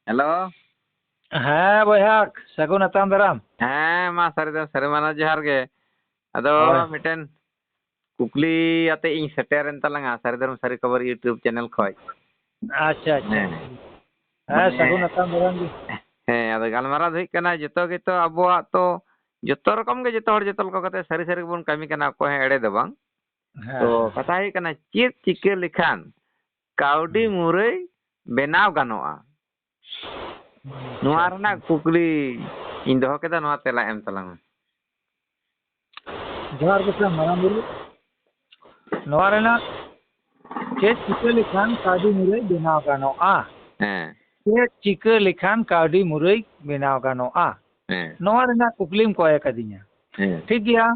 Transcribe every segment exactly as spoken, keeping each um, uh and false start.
Hello. ᱦᱮᱸ ᱵᱚᱭᱦᱟ, ᱥᱟᱹᱜᱩᱱ ᱟᱛᱟᱝ ᱫᱟᱨᱟᱢ᱾ ᱦᱮᱸ, ᱢᱟ ᱥᱟᱹᱨᱤ ᱫᱚ ᱥᱟᱹᱨᱤ ᱢᱟᱱᱟ ᱡᱚᱦᱟᱨ ᱜᱮ᱾ ᱟᱫᱚ ᱦᱳᱭ᱾ ᱢᱤᱫᱴᱮᱱ ᱠᱩᱠᱞᱤ ᱟᱛᱮ ᱤᱧ ᱥᱮᱴᱮᱨᱮᱱ ᱛᱟᱞᱟᱝᱟ ᱥᱟᱹᱨᱤ ᱫᱷᱚᱨᱚᱢ ᱥᱟᱹᱨᱤ ᱠᱷᱚᱵᱚᱨ YouTube ᱪᱮᱱᱮᱞ ᱠᱷᱚᱡ᱾ ᱟᱪᱪᱷᱟ, ᱟᱪᱪᱷᱟ᱾ ᱦᱮᱸ᱾ ᱦᱮᱸ, ᱢᱟᱱᱮ ᱥᱟᱹᱜᱩᱱ ᱟᱛᱟᱝ ᱫᱟᱨᱟᱢ ᱜᱮ᱾ ᱦᱮᱸ, ᱟᱫᱚ ᱜᱟᱞᱢᱟᱨᱟᱣ ᱫᱚ ᱦᱩᱭᱩᱜ ᱠᱟᱱᱟ, ᱡᱚᱛᱚ ᱜᱮᱛᱚ ᱟᱵᱚᱣᱟᱜ ᱛᱚ, ᱡᱚᱛᱚ ᱨᱚᱠᱚᱢ ᱜᱮ, ᱡᱚᱛᱚ ᱦᱚᱲ ᱡᱚᱛᱚ ᱞᱮᱠᱟ ᱠᱟᱛᱮ ᱥᱟᱹᱨᱤ ᱥᱟᱹᱨᱤ ᱜᱮᱵᱚᱱ ᱠᱟᱹᱢᱤ ᱠᱟᱱᱟ, ᱚᱠᱚᱭ ᱦᱚᱸ ᱮᱲᱮ ᱫᱚ ᱵᱟᱝ᱾ ᱦᱮᱸ, ᱛᱚ ᱦᱮᱸ᱾ ᱠᱟᱛᱷᱟ ᱦᱩᱭᱩᱜ ᱠᱟᱱᱟ, ᱪᱮᱫ ᱪᱤᱠᱟᱹ ᱞᱮᱠᱷᱟᱱ ᱠᱟᱹᱣᱰᱤ ᱦᱩᱸ᱾ ᱢᱩᱨᱟᱹᱭ ᱵᱮᱱᱟᱣ ᱜᱟᱱᱚᱜᱼᱟ? ᱱᱚᱣᱟ ᱟᱪᱪᱷᱟ, ᱨᱮᱱᱟᱜ ᱟᱪᱪᱷᱟ᱾ ᱠᱩᱠᱞᱤ ᱤᱧ ᱫᱚᱦᱚ ᱠᱮᱫᱟ, ᱱᱚᱣᱟ ᱛᱮᱞᱟ ᱮᱢ ᱛᱟᱞᱟᱝ ᱢᱮ᱾ ᱡᱚᱦᱟᱨ ᱜᱮ ᱥᱮ ᱢᱟᱨᱟᱝ ᱵᱩᱨᱩ᱾ ᱱᱚᱣᱟ ᱨᱮᱱᱟᱜ ᱪᱮᱫ ᱪᱤᱠᱟᱹ ᱞᱮᱠᱷᱟᱱ ᱠᱟᱹᱣᱰᱤ ᱢᱩᱨᱟᱹᱭ ᱵᱮᱱᱟᱣ ᱜᱟᱱᱚᱜᱼᱟ? ᱦᱮᱸ᱾ ᱪᱮᱫ ᱪᱤᱠᱟᱹ ᱞᱮᱠᱷᱟᱱ ᱠᱟᱹᱣᱰᱤ ᱢᱩᱨᱟᱹᱭ ᱵᱮᱱᱟᱣ ᱜᱟᱱᱚᱜᱼᱟ? ᱦᱮᱸ᱾ ᱱᱚᱣᱟ ᱨᱮᱱᱟᱜ ᱠᱩᱠᱞᱤᱢ ᱠᱚᱭ ᱟᱠᱟᱫᱤᱧᱟ᱾ ᱦᱮᱸ᱾ ᱴᱷᱤᱠ ᱜᱮᱭᱟ᱾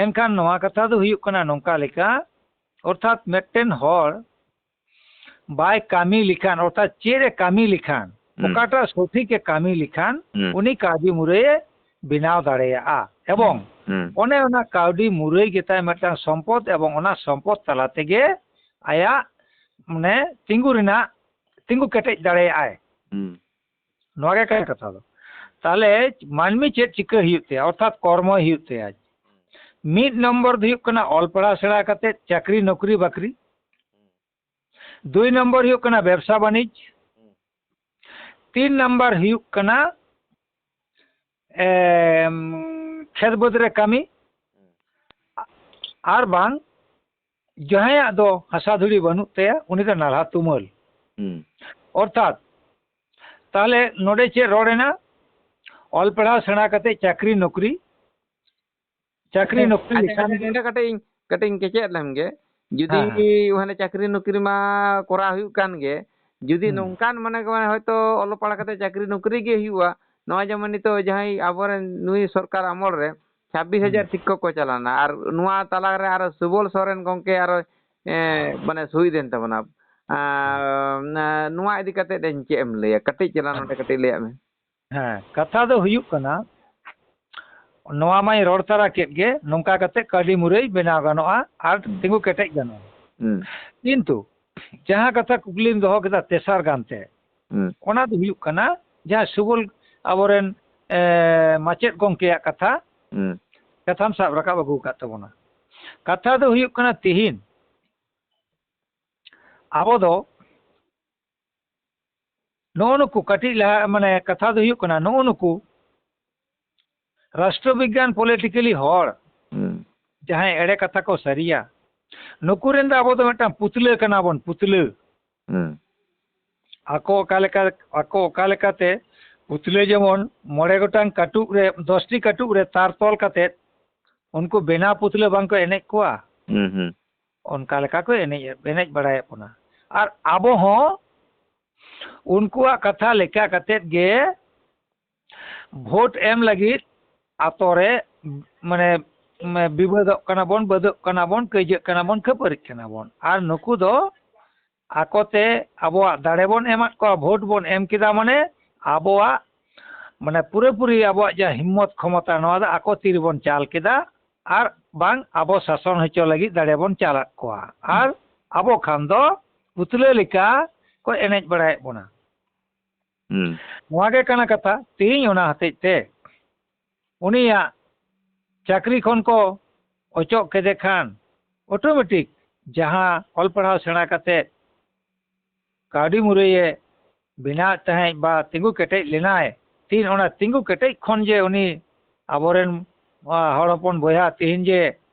ᱮᱱᱠᱷᱟᱱ ᱱᱚᱣᱟ ᱠᱟᱛᱷᱟ ᱫᱚ ᱦᱩᱭᱩᱜ ᱠᱟᱱᱟ ᱱᱚᱝᱠᱟ ᱞᱮᱠᱟ, ᱚᱨᱛᱷᱟᱛ ᱢᱤᱫᱴᱮᱱ ᱦᱚᱲ ᱵᱟᱭ ᱠᱟᱹᱢᱤ ᱞᱮᱠᱷᱟᱱ, ᱚᱨᱛᱷᱟᱛ ᱪᱮᱫ ᱮ ᱠᱟᱹᱢᱤ ᱞᱮᱠᱷᱟᱱ, ᱦᱩᱸ᱾ ᱚᱠᱟᱴᱟᱜ ᱥᱚᱴᱷᱤᱠ ᱮ ᱠᱟᱹᱢᱤ ᱞᱮᱠᱷᱟᱱ, ᱦᱩᱸ᱾ ᱩᱱᱤ ᱠᱟᱹᱣᱰᱤ ᱢᱩᱨᱟᱹᱭ ᱮ ᱵᱮᱱᱟᱣ ᱫᱟᱲᱮᱭᱟᱜᱼᱟ᱾ ᱮᱵᱚᱝ ᱦᱩᱸ᱾ ᱚᱱᱮ ᱚᱱᱟ ᱠᱟᱹᱣᱰᱤ ᱢᱩᱨᱟᱹᱭ ᱜᱮᱛᱟᱭ ᱢᱤᱫᱴᱟᱝ ᱥᱚᱢᱯᱚᱫ, ᱮᱵᱚᱝ ᱚᱱᱟ ᱥᱚᱢᱯᱚᱫ ᱛᱟᱞᱟ ᱛᱮᱜᱮ ᱟᱭᱟᱜ ᱢᱟᱱᱮ ᱛᱤᱸᱜᱩ ᱨᱮᱱᱟᱜ, ᱛᱤᱸᱜᱩ ᱠᱮᱴᱮᱡ ᱫᱟᱲᱮᱭᱟᱜᱼᱟᱭ᱾ ᱦᱩᱸ᱾ ᱱᱚᱣᱟ ᱜᱮ ᱠᱟᱱᱟ ᱠᱟᱛᱷᱟ ᱫᱚ᱾ ᱛᱟᱦᱞᱮ ᱢᱟᱹᱱᱢᱤ ᱪᱮᱫ ᱪᱤᱠᱟᱹ ᱦᱩᱭᱩᱜ ᱛᱟᱭᱟ, ᱚᱨᱛᱷᱟᱛ ᱠᱚᱨᱢᱚᱭ ᱦᱩᱭᱩᱜ ᱛᱟᱭᱟ᱾ ᱢᱤᱫ ᱱᱚᱢᱵᱚᱨ ᱫᱚ ᱦᱩᱭᱩᱜ ᱠᱟᱱᱟ ᱚᱞ ᱯᱟᱲᱦᱟᱣ ᱥᱮᱬᱟ ᱠᱟᱛᱮ ᱪᱟᱹᱠᱨᱤ ᱱᱚᱠᱨᱤ ᱵᱟᱹᱠᱨᱤ᱾ ᱫᱩᱭ ᱱᱚᱢᱵᱚᱨ ᱦᱩᱭᱩᱜ ᱠᱟᱱᱟ ᱵᱮᱵᱽᱥᱟ ᱵᱟᱹᱱᱤᱡᱽ᱾ ᱛᱤᱱ ᱱᱟᱢᱵᱟᱨ ᱦᱩᱭᱩᱜ ᱠᱟᱱᱟ, ᱮᱢ, ᱠᱷᱮᱛ ᱵᱟᱹᱫᱽ ᱨᱮ ᱠᱟᱹᱢᱤ᱾ ᱟᱨ ᱵᱟᱝ ᱡᱟᱦᱟᱸᱭᱟᱜ ᱫᱚ ᱦᱟᱥᱟ ᱫᱷᱩᱲᱤ ᱵᱟᱹᱱᱩᱜ ᱛᱟᱭᱟ, ᱩᱱᱤ ᱫᱚ ᱱᱟᱞᱦᱟ ᱛᱩᱢᱟᱹᱞ᱾ ᱦᱩᱸ᱾ ᱚᱨᱛᱷᱟᱛ, ᱛᱟᱦᱞᱮ ᱱᱚᱰᱮ ᱪᱮᱫ ᱨᱚᱲ ᱮᱱᱟ? ᱚᱞ ᱯᱟᱲᱦᱟᱣ ᱥᱮᱬᱟ ᱠᱟᱛᱮ ᱪᱟᱹᱠᱨᱤ ᱱᱚᱠᱨᱤ, ᱪᱟᱹᱠᱨᱤ ᱱᱚᱠᱨᱤ ᱟᱪᱪᱷᱟ, ᱞᱮᱠᱷᱟᱱ ᱟᱪᱪᱷᱟ, ᱜᱮ ᱱᱚᱰᱮ ᱠᱟᱹᱴᱤᱡ ᱤᱧ, ᱠᱟᱹᱴᱤᱡ ᱤᱧ ᱠᱮᱪᱮᱫ ᱞᱮᱢ ᱜᱮ᱾ ᱡᱩᱫᱤ ᱦᱮᱸ, ᱦᱮᱸ᱾ ᱢᱟᱱᱮ ᱪᱟᱹᱠᱨᱤ ᱱᱚᱠᱨᱤ ᱢᱟ ᱠᱚᱨᱟᱣ ᱦᱩᱭᱩᱜ ᱠᱟᱱ ᱜᱮ, ᱡᱩᱫᱤ ᱦᱩᱸ᱾ ᱱᱚᱝᱠᱟᱱ ᱢᱟᱱᱮ ᱦᱚᱭᱛᱳ ᱚᱞᱚᱜ ᱯᱟᱲᱦᱟᱣ ᱠᱟᱛᱮ ᱪᱟᱹᱠᱨᱤ ᱱᱚᱠᱨᱤ ᱜᱮ ᱦᱩᱭᱩᱜᱼᱟ, ᱱᱚᱜᱼᱚᱭ ᱡᱮᱢᱚᱱ ᱱᱤᱛᱚᱜ ᱡᱟᱦᱟᱸᱭ ᱟᱵᱚᱨᱮᱱ ᱱᱩᱭ ᱥᱚᱨᱠᱟᱨ ᱟᱢᱚᱞ ᱨᱮ ᱪᱷᱟᱵᱵᱤᱥ ᱦᱟᱡᱟᱨ ᱦᱩᱸ᱾ ᱥᱤᱠᱠᱷᱚᱠ ᱠᱚ ᱪᱟᱞᱟᱣᱱᱟ, ᱟᱨ ᱱᱚᱣᱟ ᱛᱟᱞᱟ ᱨᱮ ᱟᱨᱚ ᱥᱩᱵᱚᱞ ᱥᱚᱨᱮᱱ ᱜᱚᱢᱠᱮ ᱟᱨᱚ, ᱮᱸ, ᱦᱮᱸ᱾ ᱢᱟᱱᱮ ᱥᱩᱭ ᱫᱮᱱ ᱛᱟᱵᱚᱱᱟ᱾ ᱟᱨ, ᱦᱮᱸ᱾ ᱱᱚᱣᱟ ᱤᱫᱤ ᱠᱟᱛᱮ ᱪᱮᱫ ᱮᱢ ᱞᱟᱹᱭᱟ? ᱠᱟᱹᱴᱤᱡ ᱪᱮᱞᱟᱝ ᱦᱮᱸ᱾ ᱱᱚᱰᱮ ᱠᱟᱹᱴᱤᱡ ᱞᱟᱹᱭᱟᱜ ᱢᱮ᱾ ᱦᱮᱸ, ᱠᱟᱛᱷᱟ ᱫᱚ ᱦᱩᱭᱩᱜ ᱠᱟᱱᱟ, ᱱᱚᱣᱟ ᱢᱟᱧ ᱨᱚᱲ ᱛᱟᱨᱟ ᱠᱮᱫ ᱜᱮ, ᱱᱚᱝᱠᱟ ᱠᱟᱛᱮ ᱠᱟᱹᱣᱰᱤ ᱢᱩᱨᱟᱹᱭ ᱵᱮᱱᱟᱣ ᱜᱟᱱᱚᱜᱼᱟ ᱟᱨ ᱦᱩᱸ᱾ ᱛᱤᱸᱜᱩ ᱠᱮᱴᱮᱡ ᱜᱟᱱᱚᱜᱼᱟ᱾ ᱦᱩᱸ᱾ ᱠᱤᱱᱛᱩ ᱡᱟᱦᱟᱸ ᱠᱟᱛᱷᱟ ᱠᱩᱠᱞᱤᱢ ᱫᱚᱦᱚ ᱠᱮᱫᱟ ᱛᱮᱥᱟᱨ ᱜᱟᱱ ᱛᱮ, ᱦᱩᱸ᱾ ᱚᱱᱟ ᱫᱚ ᱦᱩᱭᱩᱜ ᱠᱟᱱᱟ ᱡᱟᱦᱟᱸ ᱥᱩᱵᱚᱞ ᱟᱵᱚᱨᱮᱱ, ᱮ, ᱢᱟᱪᱮᱫ ᱜᱚᱢᱠᱮᱭᱟᱜ ᱠᱟᱛᱷᱟ, ᱦᱩᱸ᱾ ᱠᱟᱛᱷᱟᱢ ᱥᱟᱵ ᱨᱟᱠᱟᱵ ᱟᱹᱜᱩ ᱟᱠᱟᱫ ᱛᱟᱵᱚᱱᱟ᱾ ᱠᱟᱛᱷᱟ ᱫᱚ ᱦᱩᱭᱩᱜ ᱠᱟᱱᱟ ᱛᱤᱦᱤᱧ ᱟᱵᱚ ᱫᱚ ᱱᱚᱜᱼᱚ ᱱᱩᱠᱩ ᱠᱟᱹᱴᱤᱡ ᱞᱟᱦᱟ, ᱢᱟᱱᱮ ᱠᱟᱛᱷᱟ ᱫᱚ ᱦᱩᱭᱩᱜ ᱠᱟᱱᱟ ᱱᱚᱜᱼᱚ ᱱᱩᱠᱩ ᱨᱟᱥᱴᱨᱚ ᱵᱤᱜᱽᱜᱟᱱ politically ᱦᱚᱲ ᱦᱩᱸ᱾ ᱡᱟᱦᱟᱸᱭ ᱮᱲᱮ ᱠᱟᱛᱷᱟ ᱠᱚ ᱥᱟᱹᱨᱤᱭᱟ, ᱱᱩᱠᱩ ᱨᱮᱱ ᱫᱚ ᱟᱵᱚ ᱫᱚ ᱢᱤᱫᱴᱟᱝ ᱯᱩᱛᱞᱟᱹ ᱠᱟᱱᱟ ᱵᱚᱱ, ᱯᱩᱛᱞᱟᱹ᱾ ᱦᱩᱸ᱾ ᱟᱠᱚ ᱚᱠᱟ ᱞᱮᱠᱟ, ᱟᱠᱚ ᱚᱠᱟ ᱞᱮᱠᱟᱛᱮ ᱯᱩᱛᱞᱟᱹ ᱡᱮᱢᱚᱱ ᱢᱚᱬᱮ ᱜᱚᱴᱟᱝ ᱠᱟᱹᱴᱩᱵ ᱨᱮ, ᱫᱚᱥᱴᱤ ᱠᱟᱹᱴᱩᱵ ᱨᱮ ᱛᱟᱨ ᱛᱚᱞ ᱠᱟᱛᱮ ᱩᱱᱠᱩ ᱵᱮᱱᱟᱣ ᱯᱩᱛᱞᱟᱹ ᱵᱟᱝ ᱠᱚ ᱮᱱᱮᱡ ᱠᱚᱣᱟ? ᱦᱩᱸ, ᱦᱩᱸ᱾ ᱚᱱᱠᱟ ᱞᱮᱠᱟ ᱠᱚ ᱮᱱᱮᱡ, ᱮᱱᱮᱡ ᱵᱟᱲᱟᱭᱮᱫ ᱵᱚᱱᱟ᱾ ᱟᱨ ᱟᱵᱚ ᱦᱚᱸ ᱩᱱᱠᱩᱣᱟᱜ ᱠᱟᱛᱷᱟ ᱞᱮᱠᱟ ᱠᱟᱛᱮᱫ ᱜᱮ ᱵᱷᱳᱴ ᱮᱢ ᱞᱟᱹᱜᱤᱫ ᱟᱛᱳ ᱨᱮ, ᱢᱟᱱᱮ, ᱢᱟᱱᱮ, ᱵᱤᱵᱟᱹᱫᱚᱜ ᱠᱟᱱᱟ ᱵᱚᱱ, ᱵᱟᱹᱫᱚᱜ ᱠᱟᱱᱟ ᱵᱚᱱ, ᱠᱟᱹᱭᱡᱟᱹᱜ ᱠᱟᱱᱟ ᱵᱚᱱ, ᱠᱷᱟᱹᱯᱟᱹᱨᱤᱜ ᱠᱟᱱᱟ ᱵᱚᱱ᱾ ᱟᱨ ᱱᱩᱠᱩ ᱫᱚ ᱟᱠᱚᱛᱮ ᱟᱵᱚᱣᱟᱜ ᱫᱟᱲᱮ ᱵᱚᱱ ᱮᱢᱟᱫ ᱠᱚᱣᱟ, ᱵᱷᱳᱴ ᱵᱚᱱ ᱮᱢ ᱠᱮᱫᱟ, ᱢᱟᱱᱮ ᱟᱵᱚᱣᱟᱜ, ᱢᱟᱱᱮ ᱯᱩᱨᱟᱹᱯᱩᱨᱤ ᱟᱵᱚᱣᱟᱜ ᱡᱟᱦᱟᱸ ᱦᱤᱢᱢᱚᱛ ᱠᱷᱚᱢᱚᱛᱟ, ᱱᱚᱣᱟ ᱫᱚ ᱟᱠᱚ ᱛᱤ ᱨᱮᱵᱚᱱ ᱪᱟᱞ ᱠᱮᱫᱟ᱾ ᱟᱨ ᱵᱟᱝ ᱟᱵᱚ ᱥᱟᱥᱚᱱ ᱦᱚᱪᱚ ᱞᱟᱹᱜᱤᱫ ᱫᱟᱲᱮ ᱵᱚᱱ ᱪᱟᱞᱟᱫ ᱠᱚᱣᱟ᱾ ᱟᱨ ᱟᱵᱚ ᱠᱷᱟᱱ ᱫᱚ ᱯᱩᱛᱞᱟᱹ ᱞᱮᱠᱟ ᱠᱚ ᱮᱱᱮᱡ ᱵᱟᱲᱟᱭᱮᱫ ᱵᱚᱱᱟ᱾ ᱦᱩᱸ᱾ ᱱᱚᱣᱟ ᱜᱮ ᱠᱟᱱᱟ ᱠᱟᱛᱷᱟ᱾ ᱛᱮᱦᱮᱧ ᱚᱱᱟ ᱦᱚᱛᱮᱡ ᱛᱮ ᱩᱱᱤᱭᱟᱜ ᱪᱟᱹᱠᱨᱤ ᱠᱷᱚᱱ ᱠᱚ ᱚᱪᱚᱜ ᱠᱮᱫᱮ ᱠᱷᱟᱱ, automatic ᱡᱟᱦᱟᱸ ᱚᱞ ᱯᱟᱲᱦᱟᱣ ᱥᱮᱬᱟ ᱠᱟᱛᱮ ᱠᱟᱹᱣᱰᱤ ᱢᱩᱨᱟᱹᱭᱮ ᱵᱮᱱᱟᱣᱮᱫ ᱛᱟᱦᱮᱸᱫ ᱵᱟ ᱛᱤᱸᱜᱩ ᱠᱮᱴᱮᱡ ᱞᱮᱱᱟᱭ, ᱛᱤᱦᱤᱧ ᱚᱱᱟ ᱛᱤᱸᱜᱩ ᱠᱮᱴᱮᱡ ᱠᱷᱚᱱ ᱡᱮ ᱩᱱᱤ ᱟᱵᱚᱨᱮᱱ, ᱟ, ᱦᱚᱲ ᱦᱚᱯᱚᱱ ᱵᱚᱭᱦᱟ ᱛᱤᱦᱤᱧ ᱡᱮ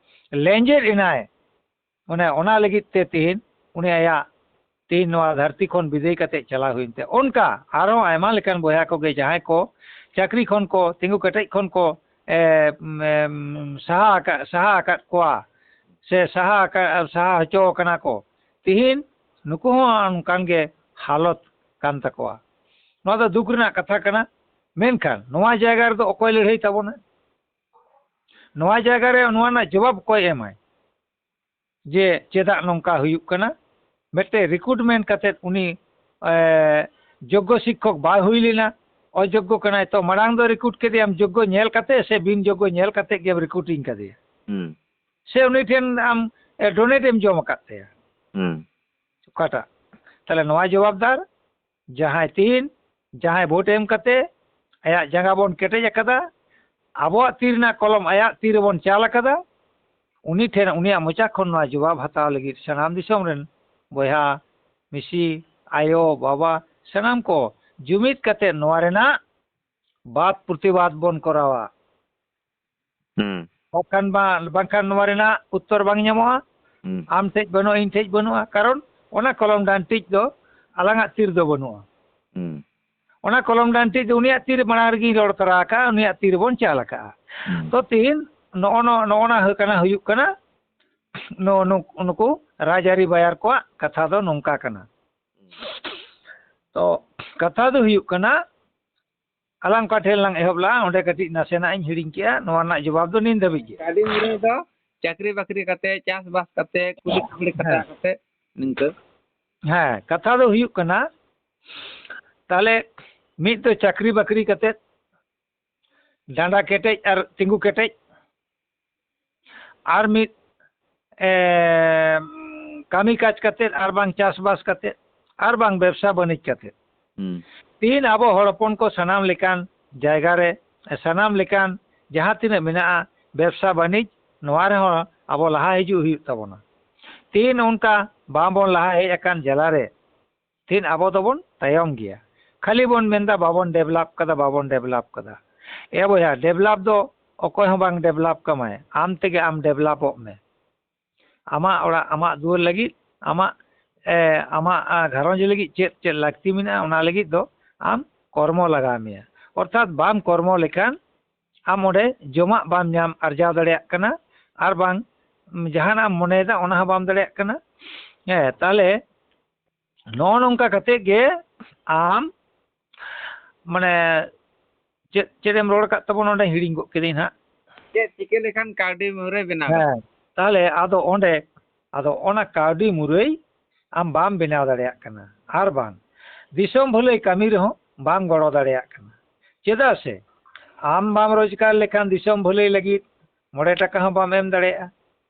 ᱞᱮᱸᱡᱮᱫ ᱮᱱᱟᱭ, ᱢᱟᱱᱮ ᱚᱱᱟ ᱞᱟᱹᱜᱤᱫ ᱛᱮ ᱛᱤᱦᱤᱧ ᱩᱱᱤ ᱟᱭᱟᱜ ᱛᱤᱦᱤᱧ ᱱᱚᱣᱟ ᱫᱷᱟᱹᱨᱛᱤ ᱠᱷᱚᱱ ᱵᱤᱫᱟᱹᱭ ᱠᱟᱛᱮ ᱪᱟᱞᱟᱣ ᱦᱩᱭᱮᱱ ᱛᱟᱭᱟ᱾ ᱚᱱᱠᱟ ᱟᱨᱦᱚᱸ ᱟᱭᱢᱟ ᱞᱮᱠᱟᱱ ᱵᱚᱭᱦᱟ ᱠᱚᱜᱮ ᱡᱟᱦᱟᱸᱭ ᱠᱚ ᱪᱟᱹᱠᱨᱤ ᱠᱷᱚᱱ ᱠᱚ, ᱛᱤᱸᱜᱩ ᱠᱮᱴᱮᱡ ᱠᱷᱚᱱ ᱠᱚ, ᱮ, ᱮᱢ, ᱥᱟᱦᱟ ᱟᱠᱟᱫ, ᱥᱟᱦᱟ ᱟᱠᱟᱫ ᱠᱚᱣᱟ ᱥᱮ ᱥᱟᱦᱟ ᱟᱠᱟᱫ, ᱥᱟᱦᱟ ᱦᱚᱪᱚ ᱟᱠᱟᱱᱟ ᱠᱚ, ᱛᱤᱦᱤᱧ ᱱᱩᱠᱩ ᱦᱚᱸ ᱚᱱᱠᱟᱱ ᱜᱮ ᱦᱟᱞᱚᱛ ᱠᱟᱱ ᱛᱟᱠᱚᱣᱟ᱾ ᱱᱚᱣᱟ ᱫᱚ ᱫᱩᱠ ᱨᱮᱱᱟᱜ ᱠᱟᱛᱷᱟ ᱠᱟᱱᱟ᱾ ᱢᱮᱱᱠᱷᱟᱱ ᱱᱚᱣᱟ ᱡᱟᱭᱜᱟ ᱨᱮᱫᱚ ᱚᱠᱚᱭ ᱞᱟᱹᱲᱦᱟᱹᱭ ᱛᱟᱵᱚᱱᱟ? ᱱᱚᱣᱟ ᱡᱟᱭᱜᱟ ᱨᱮ ᱱᱚᱣᱟ ᱨᱮᱱᱟᱜ ᱡᱚᱵᱟᱵ ᱚᱠᱚᱭ ᱮᱢᱟᱭ? ᱡᱮ ᱪᱮᱫᱟᱜ ᱱᱚᱝᱠᱟ ᱦᱩᱭᱩᱜ ᱠᱟᱱᱟ? ᱢᱤᱫᱴᱮᱡ recruitment ᱠᱟᱛᱮᱫ ᱩᱱᱤ, ᱮ, ᱡᱳᱜᱽᱜᱚ ᱥᱤᱠᱠᱷᱚᱠ ᱵᱟᱭ ᱦᱩᱭ ᱞᱮᱱᱟ, ᱚᱡᱳᱜᱽᱜᱚ ᱠᱟᱱᱟᱭ, ᱛᱚ ᱢᱟᱲᱟᱝ ᱫᱚ recruit ᱠᱮᱫᱮᱭᱟᱢ ᱡᱳᱜᱽᱜᱚ ᱧᱮᱞ ᱠᱟᱛᱮ ᱥᱮ ᱵᱤᱱ ᱡᱳᱜᱽᱜᱚ ᱧᱮᱞ ᱠᱟᱛᱮ ᱜᱮᱢ recruiting ᱠᱟᱫᱮᱭᱟ? ᱦᱩᱸ᱾ ᱥᱮ ᱩᱱᱤ ᱴᱷᱮᱱ ᱟᱢ, ᱮ, donate ᱮᱢ ᱡᱚᱢ ᱟᱠᱟᱫ ᱛᱟᱭᱟ? ᱦᱩᱸ᱾ ᱚᱠᱟᱴᱟᱜ? ᱛᱟᱦᱞᱮ ᱱᱚᱣᱟ ᱡᱚᱵᱟᱵᱫᱟᱨ ᱡᱟᱦᱟᱸᱭ ᱛᱤᱦᱤᱧ, ᱡᱟᱦᱟᱸᱭ ᱵᱷᱳᱴ ᱮᱢ ᱠᱟᱛᱮ ᱟᱭᱟᱜ ᱡᱟᱸᱜᱟ ᱵᱚᱱ ᱠᱮᱴᱮᱡ ᱟᱠᱟᱫᱟ, ᱟᱵᱚᱣᱟᱜ ᱛᱤ ᱨᱮᱱᱟᱜ ᱠᱚᱞᱚᱢ ᱟᱭᱟᱜ ᱛᱤ ᱨᱮᱵᱚᱱ ᱪᱟᱞ ᱟᱠᱟᱫᱟ, ᱩᱱᱤ ᱴᱷᱮᱱ, ᱩᱱᱤᱭᱟᱜ ᱢᱚᱪᱟ ᱠᱷᱚᱱ ᱱᱚᱣᱟ ᱡᱚᱵᱟᱵ ᱦᱟᱛᱟᱣ ᱞᱟᱹᱜᱤᱫ ᱥᱟᱱᱟᱢ ᱫᱤᱥᱚᱢ ᱨᱮᱱ ᱵᱚᱭᱦᱟ, ᱢᱤᱥᱤ, ᱟᱭᱳ, ᱵᱟᱵᱟ, ᱥᱟᱱᱟᱢ ᱠᱚ ᱡᱩᱢᱤᱫ ᱠᱟᱛᱮ ᱱᱚᱣᱟ ᱨᱮᱱᱟᱜ ᱵᱟᱫ ᱯᱨᱚᱛᱤᱵᱟᱫ ᱵᱚᱱ ᱠᱚᱨᱟᱣᱟ᱾ ᱦᱩᱸ ᱵᱟᱠᱷᱟᱱ ᱵᱟ-, ᱵᱟᱝᱠᱷᱟᱱ ᱱᱚᱣᱟ ᱨᱮᱱᱟᱜ ᱩᱛᱛᱚᱨ ᱵᱟᱝ ᱧᱟᱢᱚᱜᱼᱟ᱾ ᱦᱩᱸ ᱟᱢ ᱴᱷᱮᱡ ᱵᱟᱹᱱᱩᱜᱼᱟ, ᱤᱧ ᱴᱷᱮᱡ ᱵᱟᱹᱱᱩᱜᱼᱟ, ᱠᱟᱨᱚᱱ ᱚᱱᱟ ᱠᱚᱞᱚᱢ ᱰᱟᱱᱴᱤᱡ ᱫᱚ ᱟᱞᱟᱝᱟᱜ ᱛᱤ ᱨᱮᱫᱚ ᱵᱟᱹᱱᱩᱜᱼᱟ᱾ ᱦᱩᱸ ᱚᱱᱟ ᱠᱚᱞᱚᱢ ᱰᱟᱱᱴᱤᱡ ᱫᱚ ᱩᱱᱤᱭᱟᱜ ᱛᱤ ᱨᱮ ᱢᱟᱲᱟᱝ ᱨᱮᱜᱮᱧ ᱨᱚᱲ ᱛᱚᱨᱟ ᱟᱠᱟᱫᱼᱟ, ᱩᱱᱤᱭᱟᱜ ᱛᱤ ᱨᱮᱵᱚᱱ ᱪᱟᱞ ᱟᱠᱟᱫᱼᱟ᱾ ᱦᱩᱸ ᱛᱚ ᱛᱤᱦᱤᱧ ᱱᱚᱜᱼᱚ ᱱᱚ-, ᱱᱚᱜᱼᱚ ᱱᱟ ᱦᱩᱭᱩᱜ ᱠᱟᱱᱟ, ᱦᱩᱭᱩᱜ ᱠᱟᱱᱟ, ᱱᱚ-, ᱱᱩ-, ᱱᱩᱠᱩ ᱨᱟᱡᱽᱟᱹᱨᱤ ᱵᱟᱭᱟᱨ ᱠᱚᱣᱟᱜ ᱠᱟᱛᱷᱟ ᱫᱚ ᱱᱚᱝᱠᱟ ᱠᱟᱱᱟ᱾ ᱛᱚ ᱠᱟᱛᱷᱟ ᱫᱚ ᱦᱩᱭᱩᱜ ᱠᱟᱱᱟ, ᱟᱞᱟᱝ ᱚᱠᱟ ᱴᱷᱮᱱ ᱞᱟᱝ ᱮᱦᱚᱵ ᱞᱟᱜᱼᱟ, ᱚᱸᱰᱮ ᱠᱟᱹᱴᱤᱡ ᱱᱟᱥᱮᱱᱟᱜ ᱤᱧ ᱦᱤᱲᱤᱧ ᱠᱮᱜᱼᱟ᱾ ᱱᱚᱣᱟ ᱨᱮᱱᱟᱜ ᱡᱚᱵᱟᱵ ᱫᱚ ᱱᱤᱱ ᱫᱷᱟᱹᱵᱤᱡ ᱜᱮ᱾ ᱠᱟᱹᱣᱰᱤ ᱢᱩᱨᱟᱹᱭ ᱫᱚ ᱪᱟᱹᱠᱨᱤ ᱵᱟᱹᱠᱨᱤ ᱠᱟᱛᱮ, ᱪᱟᱥᱵᱟᱥ ᱠᱟᱛᱮ, ᱠᱩᱞᱤ ᱠᱩᱯᱲᱤ ᱠᱟᱛᱷᱟ ᱦᱮᱸ᱾ ᱠᱟᱛᱮ ᱱᱤᱝᱠᱟᱹ᱾ ᱦᱮᱸ, ᱠᱟᱛᱷᱟ ᱫᱚ ᱦᱩᱭᱩᱜ ᱠᱟᱱᱟ, ᱛᱟᱦᱞᱮ ᱢᱤᱫ ᱫᱚ ᱪᱟᱹᱠᱨᱤ ᱵᱟᱹᱠᱨᱤ ᱠᱟᱛᱮ ᱰᱟᱸᱰᱟ ᱠᱮᱴᱮᱡ ᱟᱨ ᱛᱤᱸᱜᱩ ᱠᱮᱴᱮᱡ, ᱟᱨ ᱢᱤᱫ, ᱮ, ᱠᱟᱹᱢᱤ ᱠᱟᱡᱽ ᱠᱟᱛᱮ, ᱟᱨ ᱵᱟᱝ ᱪᱟᱥᱵᱟᱥ ᱠᱟᱛᱮ, ᱟᱨ ᱵᱟᱝ ᱵᱮᱵᱽᱥᱟ ᱵᱟᱹᱱᱤᱡᱽ ᱠᱟᱛᱮ᱾ ᱦᱩᱸ ᱛᱤᱦᱤᱧ ᱟᱵᱚ ᱦᱚᱲ ᱦᱚᱯᱚᱱ ᱠᱚ ᱥᱟᱱᱟᱢ ᱞᱮᱠᱟᱱ ᱡᱟᱭᱜᱟ ᱨᱮ, ᱥᱟᱱᱟᱢ ᱞᱮᱠᱟᱱ ᱡᱟᱦᱟᱸ ᱛᱤᱱᱟᱹᱜ ᱢᱮᱱᱟᱜᱼᱟ, ᱵᱮᱵᱽᱥᱟ ᱵᱟᱹᱱᱤᱡᱽ, ᱱᱚᱣᱟ ᱨᱮᱦᱚᱸ ᱟᱵᱚ ᱞᱟᱦᱟ ᱦᱤᱡᱩᱜ ᱦᱩᱭᱩᱜ ᱛᱟᱵᱚᱱᱟ᱾ ᱛᱤᱦᱤᱧ ᱚᱱᱠᱟ ᱵᱟᱝᱵᱚᱱ ᱞᱟᱦᱟ ᱦᱮᱡ ᱟᱠᱟᱱ ᱡᱟᱞᱟ ᱨᱮ ᱛᱤᱦᱤᱧ ᱟᱵᱚ ᱫᱚᱵᱚᱱ ᱛᱟᱭᱚᱢ ᱜᱮᱭᱟ᱾ ᱠᱷᱟᱹᱞᱤ ᱵᱚᱱ ᱢᱮᱱᱫᱟ, "ᱵᱟᱵᱚᱱ ᱰᱮᱵᱷᱞᱚᱯ ᱠᱟᱫᱟ, ᱵᱟᱵᱚᱱ ᱰᱮᱵᱷᱞᱚᱯ ᱠᱟᱫᱟ᱾" ᱮ ᱵᱚᱭᱦᱟ, ᱰᱮᱵᱷᱞᱚᱯ ᱫᱚ ᱚᱠᱚᱭ ᱦᱚᱸ ᱵᱟᱝ ᱰᱮᱵᱷᱞᱚᱯ ᱠᱟᱢᱟᱭ, ᱟᱢ ᱛᱮᱜᱮ ᱟᱢ ᱰᱮᱵᱷᱞᱚᱯᱚᱜ ᱢᱮ᱾ ᱟᱢᱟᱜ ᱚᱲᱟᱜ, ᱟᱢᱟᱜ ᱫᱩᱣᱟᱹᱨ ᱞᱟᱹᱜᱤᱫ, ᱟᱢᱟᱜ, ᱮ, ᱟᱢᱟᱜ, ᱟ, ᱜᱷᱟᱨᱚᱸᱡᱽ ᱞᱟᱹᱜᱤᱫ ᱪᱮᱫ ᱪᱮᱫ ᱞᱟᱹᱠᱛᱤ ᱢᱮᱱᱟᱜᱼᱟ, ᱚᱱᱟ ᱞᱟᱹᱜᱤᱫ ᱫᱚ ᱟᱢ ᱠᱚᱨᱢᱚ ᱞᱟᱜᱟᱣ ᱢᱮᱭᱟ᱾ ᱚᱨᱛᱷᱟᱛ ᱵᱟᱢ ᱠᱚᱨᱢᱚ ᱞᱮᱠᱷᱟᱱ ᱟᱢ ᱚᱸᱰᱮ ᱡᱚᱢᱟᱜ ᱵᱟᱢ ᱧᱟᱢ ᱟᱨᱡᱟᱣ ᱫᱟᱲᱮᱭᱟᱜ ᱠᱟᱱᱟ, ᱟᱨ ᱵᱟᱝ ᱡᱟᱦᱟᱱᱟᱜ ᱮᱢ ᱢᱚᱱᱮᱭᱮᱫᱟ ᱚᱱᱟ ᱦᱚᱸ ᱵᱟᱢ ᱫᱟᱲᱮᱭᱟᱜ ᱠᱟᱱᱟ᱾ ᱦᱮᱸ, ᱛᱟᱦᱞᱮ ᱱᱚᱜᱼᱚ ᱱᱚᱝᱠᱟ ᱠᱟᱛᱮ ᱜᱮ ᱟᱢ ᱢᱟᱱᱮ ᱪᱮᱫ, ᱪᱮᱫ ᱮᱢ ᱨᱚᱲ ᱟᱠᱟᱫ ᱛᱟᱵᱚᱱᱟ ᱚᱸᱰᱮ, ᱦᱤᱲᱤᱧ ᱜᱚᱫ ᱠᱤᱫᱟᱹᱧ ᱦᱟᱸᱜ᱾ ᱪᱮᱫ ᱪᱤᱠᱟᱹ ᱞᱮᱠᱷᱟᱱ ᱠᱟᱹᱣᱰᱤ ᱢᱩᱨᱟᱹᱭ ᱵᱮᱱᱟᱣ? ᱦᱮᱸ, ᱛᱟᱦᱞᱮ ᱟᱫᱚ ᱚᱸᱰᱮ, ᱟᱫᱚ ᱚᱱᱟ ᱠᱟᱹᱣᱰᱤ ᱢᱩᱨᱟᱹᱭ ᱟᱢ ᱵᱟᱢ ᱵᱮᱱᱟᱣ ᱫᱟᱲᱮᱭᱟᱜ ᱠᱟᱱᱟ, ᱟᱨ ᱵᱟᱝ ᱫᱤᱥᱚᱢ ᱵᱷᱟᱹᱞᱟᱹᱭ ᱠᱟᱹᱢᱤ ᱨᱮᱦᱚᱸ ᱵᱟᱢ ᱜᱚᱲᱚ ᱫᱟᱲᱮᱭᱟᱜ ᱠᱟᱱᱟ᱾ ᱪᱮᱫᱟᱜ ᱥᱮ ᱟᱢ ᱵᱟᱢ ᱨᱳᱡᱽᱜᱟᱨ ᱞᱮᱠᱷᱟᱱ ᱫᱤᱥᱚᱢ ᱵᱷᱟᱹᱞᱟᱹᱭ ᱞᱟᱹᱜᱤᱫ ᱢᱚᱬᱮ ᱴᱟᱠᱟ ᱦᱚᱸ ᱵᱟᱢ ᱮᱢ ᱫᱟᱲᱮᱭᱟᱜᱼᱟ,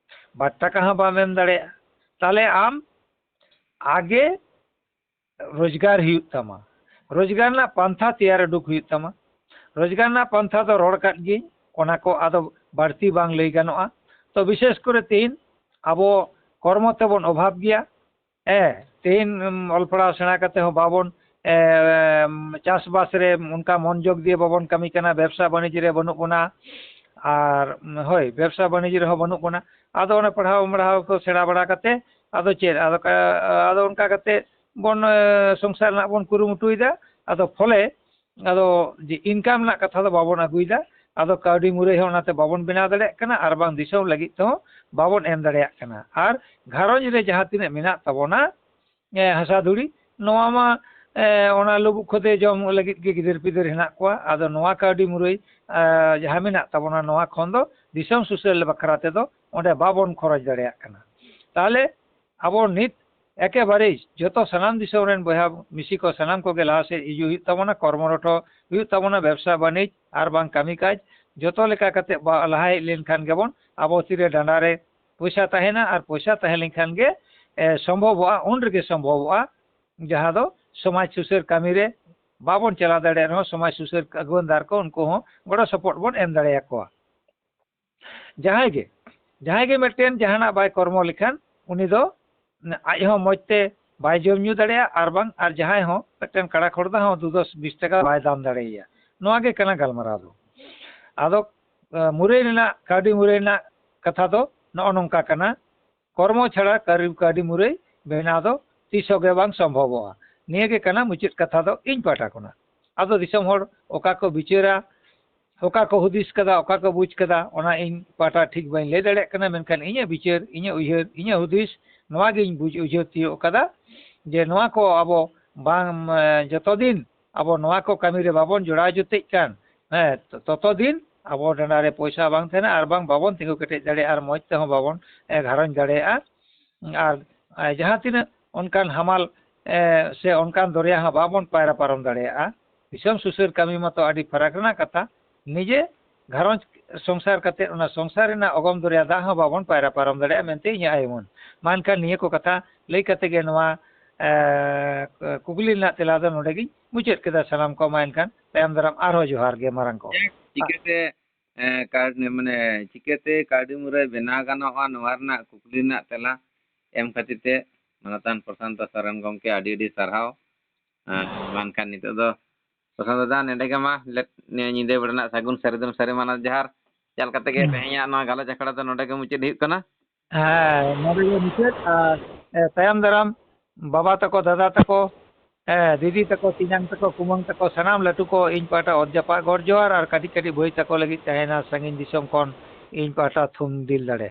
ᱵᱟᱨ ᱴᱟᱠᱟ ᱦᱚᱸ ᱵᱟᱢ ᱮᱢ ᱫᱟᱲᱮᱭᱟᱜᱼᱟ᱾ ᱛᱟᱦᱞᱮ ᱟᱢ ᱟᱜᱮ ᱨᱳᱡᱽᱜᱟᱨ ᱦᱩᱭᱩᱜ ᱛᱟᱢᱟ᱾ ᱨᱳᱡᱽᱜᱟᱨ ᱨᱮᱱᱟᱜ ᱯᱟᱱᱛᱷᱟ ᱛᱮᱭᱟᱨ ᱩᱰᱩᱠ ᱦᱩᱭᱩᱜ ᱛᱟᱢᱟ᱾ ᱨᱳᱡᱽᱜᱟᱨ ᱨᱮᱱᱟᱜ ᱯᱟᱱᱛᱷᱟ ᱫᱚ ᱨᱚᱲ ᱠᱟᱫ ᱜᱤᱭᱟᱹᱧ, ᱚᱱᱟ ᱠᱚ ᱟᱫᱚ ᱵᱟᱹᱲᱛᱤ ᱵᱟᱝ ᱞᱟᱹᱭ ᱜᱟᱱᱚᱜᱼᱟ᱾ ᱛᱚ ᱵᱤᱥᱮᱥ ᱠᱚᱨᱮ ᱛᱮᱦᱮᱧ ᱟᱵᱚ ᱠᱚᱨᱢᱚ ᱛᱮᱵᱚᱱ ᱚᱵᱷᱟᱵᱽ ᱜᱮᱭᱟ᱾ ᱦᱮᱸ, ᱛᱮᱦᱮᱧ ᱚᱞ ᱯᱟᱲᱦᱟᱣ ᱥᱮᱬᱟ ᱠᱟᱛᱮ ᱦᱚᱸ ᱵᱟᱵᱚᱱ ᱪᱟᱥᱵᱟᱥ ᱨᱮ ᱚᱱᱠᱟ ᱢᱚᱱᱡᱳᱜᱽ ᱫᱤᱭᱮ ᱵᱟᱵᱚᱱ ᱠᱟᱹᱢᱤ ᱠᱟᱱᱟ, ᱵᱮᱵᱽᱥᱟ ᱵᱟᱹᱱᱤᱡᱽ ᱨᱮ ᱵᱟᱹᱱᱩᱜ ᱵᱚᱱᱟ᱾ ᱟᱨ ᱦᱳᱭ, ᱵᱮᱵᱽᱥᱟ ᱵᱟᱹᱱᱤᱡᱽ ᱨᱮᱦᱚᱸ ᱵᱟᱹᱱᱩᱜ ᱵᱚᱱᱟ᱾ ᱟᱫᱚ ᱚᱱᱟ ᱯᱟᱲᱦᱟᱣ ᱢᱟᱲᱦᱟᱣ ᱠᱚ ᱥᱮᱬᱟ ᱵᱟᱲᱟ ᱠᱟᱛᱮ ᱟᱫᱚ ᱪᱮᱫ, ᱟᱫᱚ ᱚᱱᱠᱟ ᱠᱟᱛᱮ ᱵᱚᱱ ᱥᱚᱝᱥᱟᱨ ᱨᱮᱱᱟᱜ ᱵᱚᱱ ᱠᱩᱨᱩᱢᱩᱴᱩᱭᱮᱫᱟ᱾ ᱟᱫᱚ ᱯᱷᱚᱞᱮ ᱟᱫᱚ ᱡᱮ ᱤᱱᱠᱟᱢ ᱨᱮᱱᱟᱜ ᱠᱟᱛᱷᱟ ᱫᱚ ᱵᱟᱵᱚᱱ ᱟᱹᱜᱩᱭᱮᱫᱟ᱾ ᱟᱫᱚ ᱠᱟᱹᱣᱰᱤ ᱢᱩᱨᱟᱹᱭ ᱦᱚᱸ ᱚᱱᱟᱛᱮ ᱵᱟᱵᱚᱱ ᱵᱮᱱᱟᱣ ᱫᱟᱲᱮᱭᱟᱜ ᱠᱟᱱᱟ, ᱟᱨ ᱵᱟᱝ ᱫᱤᱥᱚᱢ ᱞᱟᱹᱜᱤᱫ ᱛᱮᱦᱚᱸ ᱵᱟᱵᱚᱱ ᱮᱢ ᱫᱟᱲᱮᱭᱟᱜ ᱠᱟᱱᱟ᱾ ᱟᱨ ᱜᱷᱟᱨᱚᱸᱡᱽ ᱨᱮ ᱡᱟᱦᱟᱸ ᱛᱤᱱᱟᱹᱜ ᱢᱮᱱᱟᱜ ᱛᱟᱵᱚᱱᱟ, ᱦᱟᱥᱟ ᱫᱷᱩᱲᱤ, ᱱᱚᱣᱟ ᱢᱟ ᱚᱱᱟ ᱞᱩᱵᱩᱜ ᱠᱷᱚᱫᱮ ᱡᱚᱢ ᱞᱟᱹᱜᱤᱫ ᱜᱮ ᱜᱤᱫᱟᱹᱨ ᱯᱤᱫᱟᱹᱨ ᱦᱮᱱᱟᱜ ᱠᱚᱣᱟ᱾ ᱟᱫᱚ ᱱᱚᱣᱟ ᱠᱟᱹᱣᱰᱤ ᱢᱩᱨᱟᱹᱭ ᱡᱟᱦᱟᱸ ᱢᱮᱱᱟᱜ ᱛᱟᱵᱚᱱᱟ, ᱱᱚᱣᱟ ᱠᱷᱚᱱ ᱫᱚ ᱫᱤᱥᱚᱢ ᱥᱩᱥᱟᱹᱨ ᱵᱟᱠᱷᱨᱟ ᱛᱮᱫᱚ ᱚᱸᱰᱮ ᱵᱟᱵᱚᱱ ᱠᱷᱚᱨᱚᱪ ᱫᱟᱲᱮᱭᱟᱜ ᱠᱟᱱᱟ᱾ ᱛᱟᱦᱚᱞᱮ ᱟᱵᱚ ᱱᱤᱛ ᱮᱠᱮᱵᱟᱨᱮ ᱡᱚᱛᱚ ᱥᱟᱱᱟᱢ ᱫᱤᱥᱚᱢ ᱨᱮᱱ ᱵᱚᱭᱦᱟ ᱢᱤᱥᱤ ᱠᱚ ᱥᱟᱱᱟᱢ ᱠᱚᱜᱮ ᱞᱟᱦᱟ ᱥᱮᱫ ᱦᱤᱡᱩᱜ ᱦᱩᱭᱩᱜ ᱛᱟᱵᱚᱱᱟ, ᱠᱚᱨᱢᱚᱨᱚᱛᱚ ᱦᱩᱭᱩᱜ ᱛᱟᱵᱚᱱᱟ, ᱵᱮᱵᱽᱥᱟ ᱵᱟᱹᱱᱤᱡᱽ ᱟᱨ ᱵᱟᱝ ᱠᱟᱹᱢᱤ ᱠᱟᱡᱽ ᱡᱚᱛᱚ ᱞᱮᱠᱟ ᱠᱟᱛᱮ ᱞᱟᱦᱟ ᱦᱮᱡ ᱞᱮᱱᱠᱷᱟᱱ ᱜᱮᱵᱚᱱ ᱟᱵᱚ ᱛᱤᱨᱮ ᱰᱟᱸᱰᱟ ᱨᱮ ᱯᱚᱭᱥᱟ ᱛᱟᱦᱮᱱᱟ, ᱟᱨ ᱯᱚᱭᱥᱟ ᱛᱟᱦᱮᱸ ᱞᱮᱱᱠᱷᱟᱱ ᱜᱮ ᱥᱚᱢᱵᱷᱚᱵᱚᱜᱼᱟ, ᱩᱱ ᱨᱮᱜᱮ ᱥᱚᱢᱵᱷᱚᱵᱚᱜᱼᱟ᱾ ᱡᱟᱦᱟᱸ ᱫᱚ ᱥᱚᱢᱟᱡᱽ ᱥᱩᱥᱟᱹᱨ ᱠᱟᱹᱢᱤ ᱨᱮ ᱵᱟᱵᱚᱱ ᱪᱟᱞᱟᱣ ᱫᱟᱲᱮᱭᱟᱜ ᱨᱮᱦᱚᱸ ᱥᱚᱢᱟᱡᱽ ᱥᱩᱥᱟᱹᱨ ᱟᱹᱜᱩᱣᱟᱹᱱ ᱫᱟᱨ ᱠᱚ ᱩᱱᱠᱩ ᱦᱚᱸ ᱜᱚᱲᱚ ᱥᱚᱯᱚᱦᱚᱫ ᱵᱚᱱ ᱮᱢ ᱫᱟᱲᱮᱭᱟᱠᱚᱣᱟ᱾ ᱡᱟᱦᱟᱸᱭ ᱜᱮ ᱡᱟᱦᱟᱸᱭ ᱜᱮ ᱢᱤᱫᱴᱮᱱ ᱡᱟᱦᱟᱱᱟᱜ ᱵᱟᱭ ᱠᱚᱨᱢᱚ ᱞᱮᱠᱷᱟᱱ ᱩᱱᱤ ᱫᱚ ᱟᱡ ᱦᱚᱸ ᱢᱚᱡᱽ ᱛᱮ ᱵᱟᱭ ᱡᱚᱢ ᱧᱩ ᱫᱟᱲᱮᱭᱟᱜᱼᱟ, ᱟᱨ ᱵᱟᱝ ᱟᱨ ᱡᱟᱦᱟᱸᱭ ᱦᱚᱸ ᱢᱤᱫᱴᱮᱱ ᱠᱟᱲᱟ ᱠᱷᱚᱲᱫᱟ ᱦᱚᱸ ᱫᱩ ᱫᱚᱥ ᱵᱤᱥ ᱴᱟᱠᱟ ᱵᱟᱭ ᱫᱟᱢ ᱫᱟᱲᱮᱭᱟᱭᱟ᱾ ᱱᱚᱣᱟ ᱜᱮ ᱠᱟᱱᱟ ᱜᱟᱞᱢᱟᱨᱟᱣ ᱫᱚ᱾ ᱟᱫᱚ ᱢᱩᱨᱟᱹᱭ ᱨᱮᱱᱟᱜ, ᱠᱟᱹᱣᱰᱤ ᱢᱩᱨᱟᱹᱭ ᱨᱮᱱᱟᱜ ᱠᱟᱛᱷᱟ ᱫᱚ ᱱᱚᱜᱼᱚ ᱱᱚᱝᱠᱟ ᱠᱟᱱᱟ, ᱠᱚᱨᱢᱚ ᱪᱷᱟᱲᱟ ᱠᱟᱹᱣᱰᱤ ᱢᱩᱨᱟᱹᱭ ᱵᱮᱱᱟᱣ ᱫᱚ ᱛᱤᱥ ᱦᱚᱸ ᱜᱮ ᱵᱟᱝ ᱥᱚᱢᱵᱷᱚᱵᱚᱜᱼᱟ᱾ ᱱᱤᱭᱟᱹ ᱜᱮ ᱠᱟᱱᱟ ᱢᱩᱪᱟᱹᱫ ᱠᱟᱛᱷᱟ ᱫᱚ ᱤᱧ ᱯᱟᱦᱴᱟ ᱠᱷᱚᱱᱟᱜ᱾ ᱟᱫᱚ ᱫᱤᱥᱚᱢ ᱦᱚᱲ ᱚᱠᱟ ᱠᱚ ᱵᱤᱪᱟᱹᱨᱟ, ᱚᱠᱟ ᱠᱚ ᱦᱩᱫᱤᱥ ᱠᱟᱫᱟ, ᱚᱠᱟ ᱠᱚ ᱵᱩᱡᱽ ᱠᱟᱫᱟ, ᱚᱱᱟ ᱤᱧ ᱯᱟᱦᱴᱟ ᱴᱷᱤᱠ ᱵᱟᱹᱧ ᱞᱟᱹᱭ ᱫᱟᱲᱮᱭᱟᱜ ᱠᱟᱱᱟ᱾ ᱢᱮᱱᱠᱷᱟᱱ ᱤᱧᱟᱹᱜ ᱵᱤᱪᱟᱹᱨ, ᱤᱧᱟᱹᱜ ᱩᱭᱦᱟᱹᱨ, ᱤᱧᱟᱹᱜ ᱦᱩᱫᱤᱥ ᱱᱚᱣᱟ ᱜᱤᱧ ᱵᱩᱡᱽ ᱩᱭᱦᱟᱹᱨ ᱛᱤᱭᱳᱜ ᱠᱟᱫᱟ ᱡᱮ ᱱᱚᱣᱟ ᱠᱚ ᱟᱵᱚ ᱵᱟᱝ, ᱡᱚᱛᱚ ᱫᱤᱱ ᱟᱵᱚ ᱱᱚᱣᱟ ᱠᱚ ᱠᱟᱹᱢᱤ ᱨᱮ ᱵᱟᱵᱚᱱ ᱡᱚᱲᱟᱣ ᱡᱩᱛᱮᱜ ᱠᱟᱱ, ᱦᱮᱸ, ᱛᱚᱛᱚ ᱫᱤᱱ ᱟᱵᱚ ᱰᱟᱸᱰᱟ ᱨᱮ ᱯᱚᱭᱥᱟ ᱵᱟᱝ ᱛᱟᱦᱮᱱᱟ ᱟᱨ ᱵᱟᱝ ᱵᱟᱵᱚᱱ ᱛᱤᱸᱜᱩ ᱠᱮᱴᱮᱡ ᱫᱟᱲᱮᱭᱟᱜᱼᱟ ᱟᱨ ᱢᱚᱡᱽ ᱛᱮᱦᱚᱸ ᱵᱟᱵᱚᱱ ᱜᱷᱟᱨᱚᱸᱡᱽ ᱫᱟᱲᱮᱭᱟᱜᱼᱟ᱾ ᱟᱨ ᱡᱟᱦᱟᱸ ᱛᱤᱱᱟᱹᱜ ᱚᱱᱠᱟᱱ ᱦᱟᱢᱟᱞ ᱥᱮ ᱚᱱᱠᱟᱱ ᱫᱚᱨᱭᱟ ᱦᱚᱸ ᱵᱟᱵᱚᱱ ᱯᱟᱭᱨᱟ ᱯᱟᱨᱚᱢ ᱫᱟᱲᱮᱭᱟᱜᱼᱟ᱾ ᱫᱤᱥᱚᱢ ᱥᱩᱥᱟᱹᱨ ᱠᱟᱹᱢᱤ ᱢᱟᱛᱚ ᱟᱹᱰᱤ ᱯᱷᱟᱨᱟᱠ ᱨᱮᱱᱟᱜ ᱠᱟᱛᱷᱟ᱾ ᱱᱤᱡᱮ ᱜᱷᱟᱨᱚᱸᱡᱽ ᱥᱚᱝᱥᱟᱨ ᱠᱟᱛᱮ ᱚᱱᱟ ᱥᱚᱝᱥᱟᱨ ᱨᱮᱱᱟᱜ ᱚᱜᱚᱢ ᱫᱚᱨᱭᱟ ᱫᱟᱜ ᱦᱚᱸ ᱵᱟᱵᱚᱱ ᱯᱟᱭᱨᱟ ᱯᱟᱨᱚᱢ ᱫᱟᱲᱮᱭᱟᱜᱼᱟ ᱢᱮᱱᱛᱮ ᱤᱧᱟᱹᱜ ᱟᱭᱩᱢᱟᱹᱱ᱾ ᱢᱟ ᱮᱱᱠᱷᱟᱱ ᱱᱤᱭᱟᱹ ᱠᱚ ᱠᱟᱛᱷᱟ ᱞᱟᱹᱭ ᱠᱟᱛᱮ ᱜᱮ ᱱᱚᱣᱟ ᱮ, ᱠᱩᱠᱞᱤ ᱨᱮᱱᱟᱜ ᱛᱮᱞᱟ ᱫᱚ ᱱᱚᱰᱮ ᱜᱤᱧ ᱢᱩᱪᱟᱹᱫ ᱠᱮᱫᱟ᱾ ᱥᱟᱱᱟᱢ ᱠᱚ ᱢᱟ ᱮᱱᱠᱷᱟᱱ ᱛᱟᱭᱚᱢ ᱫᱟᱨᱟᱢ ᱟᱨᱦᱚᱸ ᱡᱚᱦᱟᱨ ᱜᱮ ᱢᱟᱨᱟᱝ ᱠᱚ᱾ ᱪᱤᱠᱟᱹᱛᱮ, ᱮ, ᱠᱟᱹᱣᱰᱤ, ᱢᱟᱱᱮ, ᱪᱤᱠᱟᱹᱛᱮ ᱠᱟᱹᱣᱰᱤ ᱢᱩᱨᱟᱹᱭ ᱵᱮᱱᱟᱣ ᱜᱟᱱᱚᱜᱼᱟ, ᱱᱚᱣᱟ ᱨᱮᱱᱟᱜ ᱠᱩᱠᱞᱤ ᱨᱮᱱᱟᱜ ᱛᱮᱞᱟ ᱮᱢ ᱠᱷᱟᱹᱛᱤᱨ ᱛᱮ ᱢᱟᱱᱚᱛᱟᱱ ᱯᱨᱚᱥᱟᱱᱛᱚ ᱥᱚᱨᱮᱱ ᱜᱚᱢᱠᱮ ᱟᱹᱰᱤ ᱟᱹᱰᱤ ᱥᱟᱨᱦᱟᱣ᱾ ᱮ, ᱢᱟ ᱮᱱᱠᱷᱟᱱ ᱱᱤᱛᱚᱜ ᱫᱚ ᱯᱨᱚᱥᱟᱱᱛᱚ ᱫᱟ, ᱱᱚᱰᱮ ᱜᱮ ᱢᱟ ᱞᱮ-, ᱱᱤᱭᱟᱹ ᱧᱤᱫᱟᱹ ᱵᱮᱲᱟ ᱨᱮᱱᱟᱜ ᱥᱟᱹᱜᱩᱱ ᱥᱟᱹᱨᱤ ᱫᱚᱢ ᱥᱟᱹᱨᱤ ᱢᱟᱱᱟ ᱡᱚᱦᱟᱨ ᱪᱟᱞ ᱠᱟᱛᱮ ᱜᱮ ᱦᱩᱸ᱾ ᱛᱮᱦᱮᱧᱟᱜ ᱱᱚᱣᱟ ᱜᱟᱞᱚᱪ ᱟᱠᱷᱲᱟ ᱫᱚ ᱱᱚᱰᱮ ᱜᱮ ᱢᱩᱪᱟᱹᱫ ᱦᱩᱭᱩᱜ ᱠᱟᱱᱟ᱾ ᱦᱮᱸ, ᱱᱚᱰᱮ ᱜᱮ ᱢᱩᱪᱟᱹᱫ᱾ ᱟᱨ, ᱮ, ᱛᱟᱭᱚᱢ ᱫᱟᱨᱟᱢ ᱵᱟᱵᱟ ᱛᱟᱠᱚ, ᱫᱟᱫᱟ ᱛᱟᱠᱚ, ᱮ, ᱫᱤᱫᱤ ᱛᱟᱠᱚ, ᱛᱮᱧᱟᱝ ᱛᱟᱠᱚ, ᱠᱩᱢᱟᱹᱝ ᱛᱟᱠᱚ, ᱥᱟᱱᱟᱢ ᱞᱟᱹᱴᱩ ᱠᱚ ᱤᱧ ᱯᱟᱦᱴᱟ ᱚᱛ ᱡᱟᱯᱟᱜ ᱜᱚᱰ ᱡᱚᱦᱟᱨ, ᱟᱨ ᱠᱟᱹᱴᱤᱡ ᱠᱟᱹᱴᱤᱡ ᱵᱷᱟᱹᱭ ᱛᱟᱠᱚ ᱞᱟᱹᱜᱤᱫ ᱛᱟᱦᱮᱱᱟ ᱥᱟᱺᱜᱤᱧ ᱫᱤᱥᱚᱢ ᱠᱷᱚᱱ ᱤᱧ ᱯᱟᱦᱴᱟ ᱛᱷᱩᱢ ᱫᱤᱞ ᱫᱟᱲᱮ᱾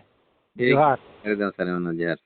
ᱴᱷᱤᱠ᱾ ᱡᱚᱦᱟᱨ᱾ ᱮᱠᱫᱚᱢ ᱥᱟᱹᱨᱤ ᱢᱟᱱᱟ ᱡᱚᱦᱟᱨ᱾